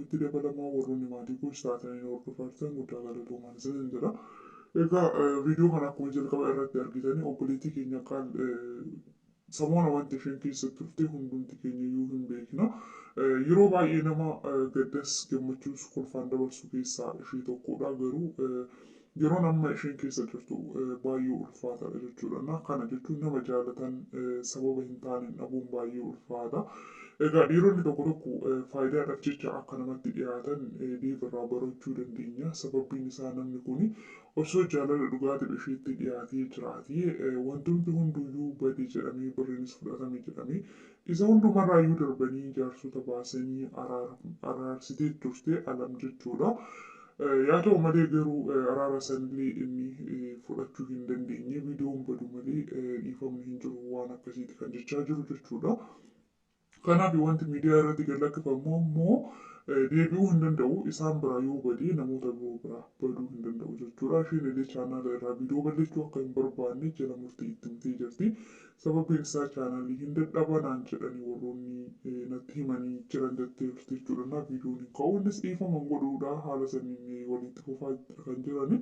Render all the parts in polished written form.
nutti dabalamaa. Warroonni maatii koos taatanii hordofaa guddaa galatoomaa isiniin jedha. Egaa viidiyoo kana akkuma jalqaba irratti argitanii, obboleettii keenya qaal samoona wanti isheen keessa turte hundumti keenya iyyuu hin beekna. Yeroo baay'ee nama gaddas gammachuus kolfaan dabarsu keessaa ishee tokkodha. Garuu yeroon amma isheen keessa jirtu baay'ee ulfaataadha jechuudha. Kana jechuun nama jaalatan sababa hin taaneen dhabuun baay'ee ulfaata. Egaa dhiironni tokko tokko faayidaadhaaf jecha akka namatti dhiyaatan deebiirraa barachuu dandeenya. Sababbiin isaa namni kun osoo jaalala dhugaatiif isheetti dhiyaatee jiraatee, wantumti hunduyyuu bade jedhamee, birriinis fudhatame jedhamee, isa hundumarraayyuu darbanii jaarsota baasanii araarsitee turte Alam jechuudha. Yaa ta'u malee garuu araara sanillee inni fudhachuu hin dandeenye. Viidiyoon badu malee dhiifamni hin jiru, waan akkasiiti kan jechaa jiru jechuudha. Kanaaf wanti miidiyaa irratti gad lakkifamu immoo deebi'uu hin danda'u. Isaan biraa yoo badee namoota biroo biraa baduu hin danda'u jechuudha. Isheen illee chaanaala irraa viidiyoo balleessuu akka hin barbaanne jala murtii itti himtee jirti. Sababiin isaa chaanaalii hin dadhabanaan jedhanii warroonni natti himanii jiran jettee jirti jechuudha. Na viidiyoon hin ka'u, innis dhiifama hin godhuudha, haala saniin walitti fufaa kan jirani.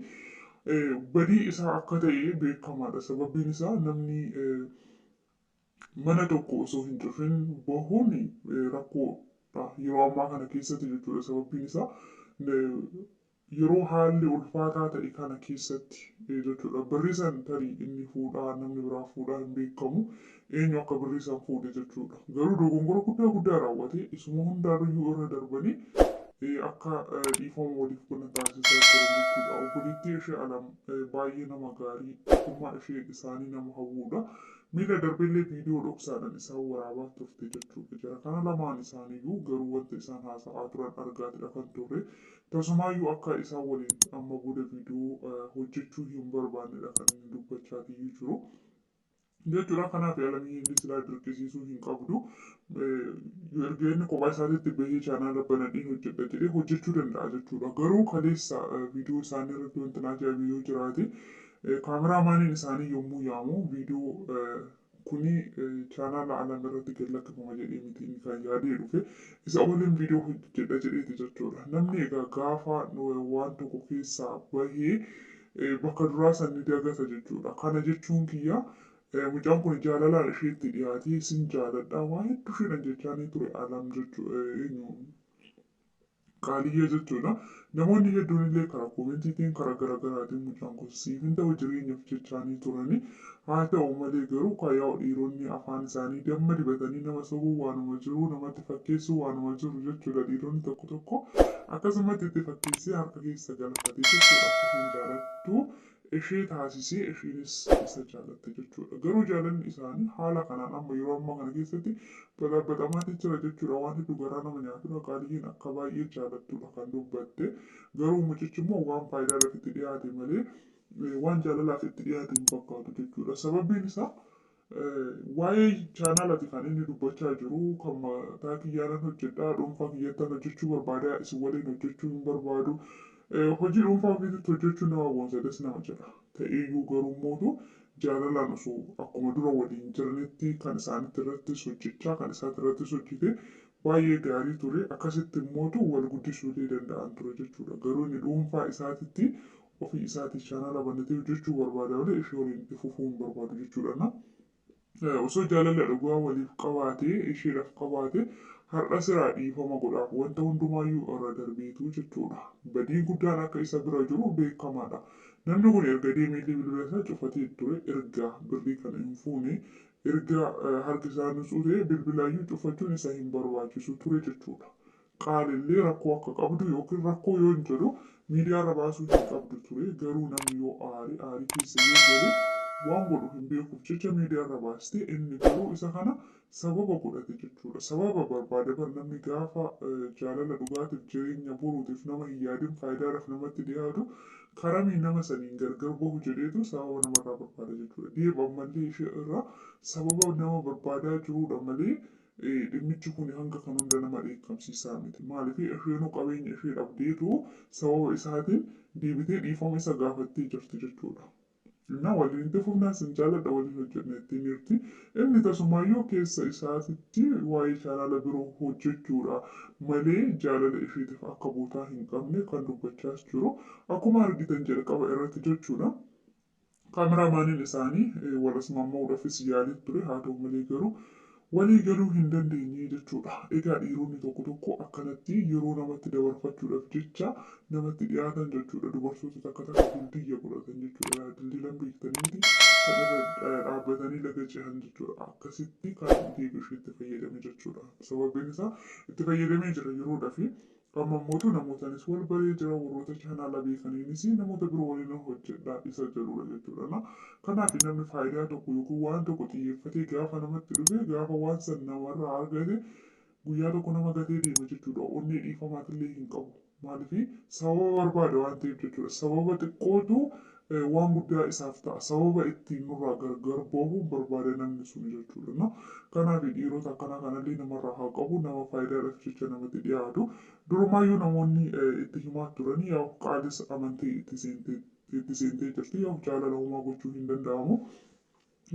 Badii isaa akka ta'e beekamaadha. Sababiin isaa namni mana tokko osoo hin cufin bahuun rakkoodha yeroo ammaa kana keessatti jechuudha. Sababiin isaa yeroo haalli ulfaataa ta'e kana keessatti jechuudha. Birrii san tarii inni fuudhaa namni biraa fuudhaa hin beekamu, eenyu akka birrii san fuudhe jechuudha. Garuu dogongora guddaa guddaa raawwate isuma hundaayyuu irra darbanii akka dhiifama waliif godhan taasisaa jiran jechuudha. Obboleettii ishee Alam baay'ee nama gaarii, tokkummaa ishee isaanii nama hawwuudha. Miila darbeellee viidiyoo dhoksaadhaan isaan waraabaa turte jechuudha. Jara kana lamaan isaaniiyyuu garuu wanta isaan haasa'aa turan argaatidha kan turre. Tasumaayyuu akka isaan waliin amma booda viidiyoo hojjechuu hin barbaannedha kan inni dubbachaatii jiru jechuudha. Kanaaf Alamii inni silaa dirqisiisuu hin qabdu. Erga inni kophaa isaatiitti bahee chaanaala banadheen hojjedha jedhee hojjechuu danda'a jechuudha. Garuu kaleessa viidiyoo isaanii irratti wanti na ajaa'ibe yoo jiraate, kaameraamaaniin isaanii yommuu yaamu viidiyoo kuni chaanaala Alam irratti gad lakkifama jedhee miti inni kan yaadee dhufe, isa waliin viidiyoo hojjedha jedheeti jechuudha. Namni egaa gaafa waan tokko keessaa bahee bakka duraa san ni dagata jechuudha. Kana jechuun kiyya mucaan kun jaalalaan isheetti dhiyaatee sin jaaladha waa hedduu isheedhaan jechaanii ture Alam jechuu eenyu Qaaliyyee jechuudha. Namoonni hedduun illee karaa koomentiitiin karaa garaagaraatiin mucaan kun siif hin ta'u jireenyaaf jechaanii turani. Haa ta'u malee garuu kaayyaa dhiironni afaan isaanii damma dibatanii nama sobuu waanuma jiru, namatti fakkeessuu waanuma jiru jechuudha. Dhiironni tokko tokko akkasumatti itti fakkeessee harka keessa galfatee jechuudha, akka isheen jaalattu ishee taasisee isheenis isa jaalatte jechuudha. Garuu jaalalli isaanii haala kanaan amma yeroo ammaa kana keessatti balaabbatamaa jira jechuudha. Waan hedduu garaa nama nyaatudha. Qaaliyyeen akka baay'ee jaalattudha kan dubbatte. Garuu mucichi immoo waan faayidaadhaaf itti dhiyaate malee waan jaalalaaf itti dhiyaate hin fakkaatu jechuudha. Sababiin isaa waa'ee chaanaalaati kan inni dubbachaa jiru, kan mataa kiyyaanan hojjedhaa, dhuunfaa kiyyattaan hojjechuu barbaada, isin waliin hojjechuu hin barbaadu. Hojii dhuunfaa ofiitti hojjechuun nama boonsadas nama jedha. Ta'eeyyuu garuu mootu jaalalaan osoo akkuma dura waliin jiranitti kan isaanitti irrattis hojjechaa kan isaatti irrattis hojjete baay'ee gaarii ture. Akkasitti immootu wal guddisuu illee danda'an ture jechuudha. Garuu inni dhuunfaa isaatitti ofii isaatii chaanaala banatee hojjechuu barbaada malee ishee waliin itti fufuu hin barbaadu jechuudha. Osoo jaalala dhugaa waliif qabaatee, isheedhaaf qabaate, har'a siraa dhiifama godhaaf wanta hundumaayyuu irra darbeetu jechuudha. Badiin guddaan akka isa bira jiru beekamaadha. Namni kun erga deemee illee bilbila isaa cufatee ture, erga birrii kana hin fuune, erga harki isaa nutsuu ta'e bilbilaayyuu cufachuun isa hin barbaachisu ture jechuudha. Qaalillee rakkoo akka qabdu yookiin rakkoo yoo hin jedhu miidiyaa irra baasuu hin qabdu ture. Garuu namni yoo aare, aarii keessa yoo gale waan godhu hin beekuuf jecha miidiyaa irra baastee, inni garuu isa kana sababa godhate jechuudha. Sababa barbaade bar namni gaafa jaalala dhugaatiif jireenya boruutiif nama hin yaadin faayidaadhaaf namatti dhiyaatu karamii nama saniin gargar bahu jedheetu sababa namarraa barbaada jechuudha. Deeb ammallee ishee irraa sababa nama barbaadaa jirudha malee dhimmichi kun hanga kan hunda nama dheekkamsiisaa miti. Maaliif isheenuu qabeenya ishee dhabdeetu sababa isaatiin deebitee dhiifama isa gaafattee jirti jechuudha. Innaa waliin itti fufnaa sin jaalladha waliin hojjenna ittiin jirti. Inni tasumaayyuu keessa isaatitti waa'ee chaanaala biroo hojjechuudha malee jaalala isheetiif akka bootaa hin qabne kan dubbachaas jiru. Akkuma argitan jalqaba irratti jechuudha. Kaameraamaaniin isaanii wal asmaama'uudhaafis yaalii ture, haa ta'u malee garuu walii galuu hin dandeenye jechuudha. Egaa dhiironni tokko tokko akkanatti yeroo namatti dabarfachuudhaaf jecha namatti dhiyaatan jechuudha. Dubartoota takka takka dildiyya godhatan jechuudha. Dildilan beektaniiti kan irra dhaabbatanii laga cehan jechuudha. Akkasitti kan deebi isheetti fayyadame jechuudha. Sababiin isaa itti fayyadamee jira yeroodhaafi. Amma immoo namootaanis wal baree jira, warroota chaanaala beekaniinis namoota biroo waliin hojjedha isa jedhudha jechuudha. Kanaaf namni faayidaa tokko yookiin waan tokko xiyyeeffatee gaafa namatti dhufe, gaafa waan san namarraa argate, guyyaa tokko nama gatee deema jechuudha. Onnee dhiifamaatillee hin qabu. Maaliif? Sababa barbaada waan ta'eef jechuudha. Sababa xiqqootu waan guddaa isaaf ta'a. Sababa ittiin nurraa gargar bahu barbaada namni sun jechuudha. Kanaaf dhiirota akkanaa kanallee namarraa haa qabu, nama faayidaadhaaf jecha namatti dhiyaatu. Durumaayyuu namoonni itti himaa turanii, yaa qaalis amantii itti seentee jirti. Yaa jaalala homaa gochuu hin danda'amu.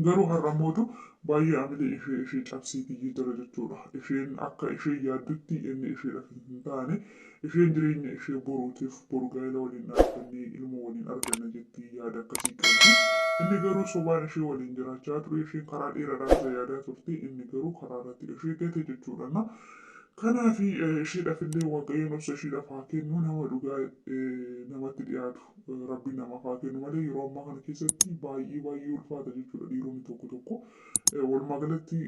Garuu har'a mootu baay'ee amilee ishee cabsiitii jira jechuudha. Isheen akka ishee yaaddutti inni isheedhaaf hin taane, isheen jireenya ishee boruutiif boru gaa'ela waliin dhaabbannee ilmoo waliin arganna jetti yaada akkasii qabdi. Inni garuu sobaan ishee waliin jiraachaa ture, isheen karaa dheeraadhaan isa yaadaa turte, inni garuu karaa irratti ishee gate jechuudha. Kanaaf isheedhaaf illee Waaqayyoon obsa isheedhaaf haa kennu, nama dhugaa namatti dhiyaatu Rabbi namaaf haa kennu malee yeroo ammaa kana keessatti baay'ee baay'ee ulfaata jechuudha dhiironni tokko tokko. Walumaa galatti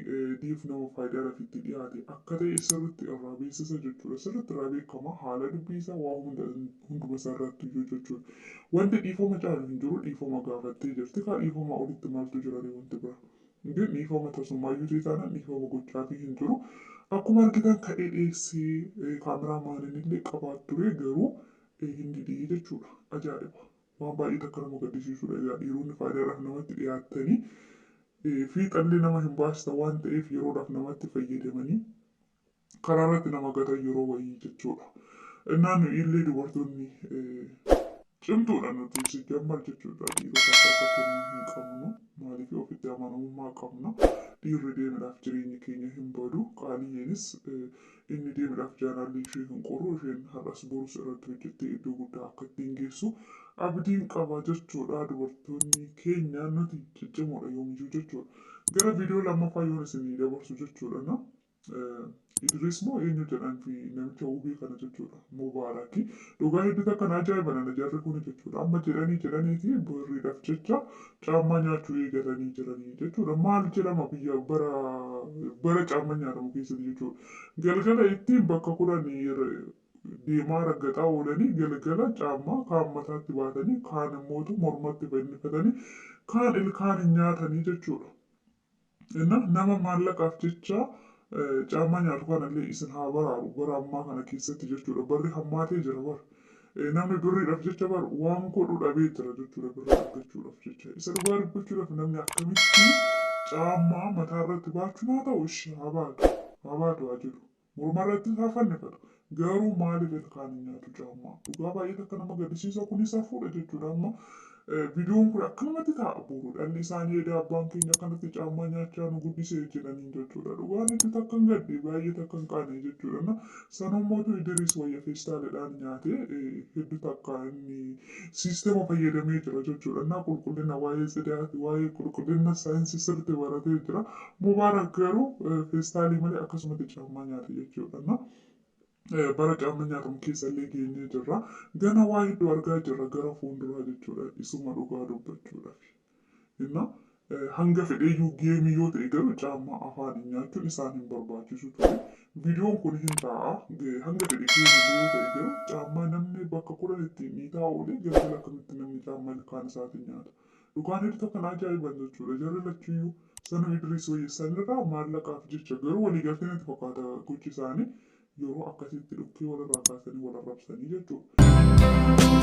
diif nama faayidaadhaaf itti dhiyaate akka ta'e sirriitti irraa beeksisa jechuudha. Sirriitti irraa beekama haala dubbii isaa waa hunduma isaa irratti iyyuu jechuudha. Wanti dhiifama caalu hin jiru, dhiifama gaafattee jirti. Kaa dhiifama olitti maaltu jira wanti bira? Gin dhiifama tasumaayyuu taanaan dhiifama gochaafii hin jiru. Akkuma argitan ka'ee dheessee kaameraamaaniin illee qabaa ture, garuu hin didee jechuudha. Ajaa'iba! Waan baay'ee takka nama gaddisiisudha. Egaa dhiironni faayidaadhaaf namatti dhiyaatanii fiixallee nama hin baastan waan ta'eef yeroodhaaf namatti fayyadamanii karaa irratti nama gatan yeroo wayii jechuudha. Innaan illee dubartoonni cimtuudha nuti si jammal jechuudha. Dhiirota akka kennuu hin qabnu. Maaliif? Ofitti amanamummaa qabna. Dhiirri deemuudhaaf jireenyi keenya hin badu. Qaaliyyeenis inni deemuudhaaf jaalalli ishee hin qorru, isheen har'as borus irratti hojjettee iddoo guddaa akka ittiin geessu abdiin qaba jechuudha. Dubartoonni keenya nuti ciccimoodha yoomiyyuu jechuudha. Gara viidiyoo lammaffaa yoon isinii dabarsu jechuudha. Idris moo eenyu jedhan fi namicha Wubee kana jechuudha. Mubaaraki. Dhugaa hedduu takka na ajaa'iba nana jarri kun jechuudha. Amma jedhanii jedhaniiti birriidhaaf jecha caammaa nyaachuu eegalanii jiranii jechuudha. Maal jedhama biyya bara bara caammaa nyaatamu keessatti jechuudha. Galgala ittiin bakka kudhan deemaa raggaxaa oolanii, galgala caammaa kaan mataatti baatanii, kaan immoo mormatti fannifatanii, kaan ilkaan hin nyaatanii jechuudha. Nama maallaqaaf jecha caammaa nyaatu kanallee isin haa baraaru bara ammaa kana keessatti jechuudha. Barri hammaatee jira bara. Namni birriidhaaf jecha bara waan godhu dhabee jira jechuudha, birrii argachuudhaaf jecha. Isa dhugaa dubbachuudhaaf namni akkamitti caammaa mataa irratti baachuun haa ta'u, ishee haa baatu haa baatu haa jedhu. Morma irratti haa fannifatu. Garuu maaliif ilkaan hin nyaatu caammaa? Dhugaa baay'ee takka nama gaddisiisa, kunis hafuudha jechuudha. Amma viidiyoon kun akkanumatti ta'a boru dhalli isaanii edaa abbaan keenya akkanatti caammaa nyaachaa nu guddisee jedhaniin jechuudha. Dhugaan hedduu takka hin gadde, baay'ee takka hin qaane jechuudha. Sanummootu Idris wayya feestaaliidhaan nyaate, hedduu takka inni siistema fayyadamee jira jechuudha. Innaa qulqullina waa'ee tsidaati, waa'ee qulqullina saayinsii sirriitti baratee jira. Mubaarak garuu feestaalii malee akkasumatti caammaa nyaate jechuudha. Bara caammaa nyaatamu keessa illee geenyee jirra. Gana waa hedduu argaa jirra gara fuulduraa jechuudha. Isuma dhugaa dubbachuudhaaf. Inna hanga fedheeyyuu geemii yoo ta'e garuu caammaa afaaniin nyaachuun isaan hin barbaachisu ture. Viidiyoon kun hin taa'a. Hanga fedhe geemii yoo ta'e garuu caammaa namni bakka kudhan ittiin dhiitaa oolee galgala akkamitti namni caammaa ilkaan isaatiin nyaata? Dhugaan hedduu takka na ajaa'iban jechuudha. Jarri lachuyyuu sanuu Idris wayyeessanirraa maallaqaaf jecha garuu waliigaltee natti fakkaata gochi isaanii yeroo akkasitti dhukkee walirraa kaasanii wal arrabsanii jechuudha.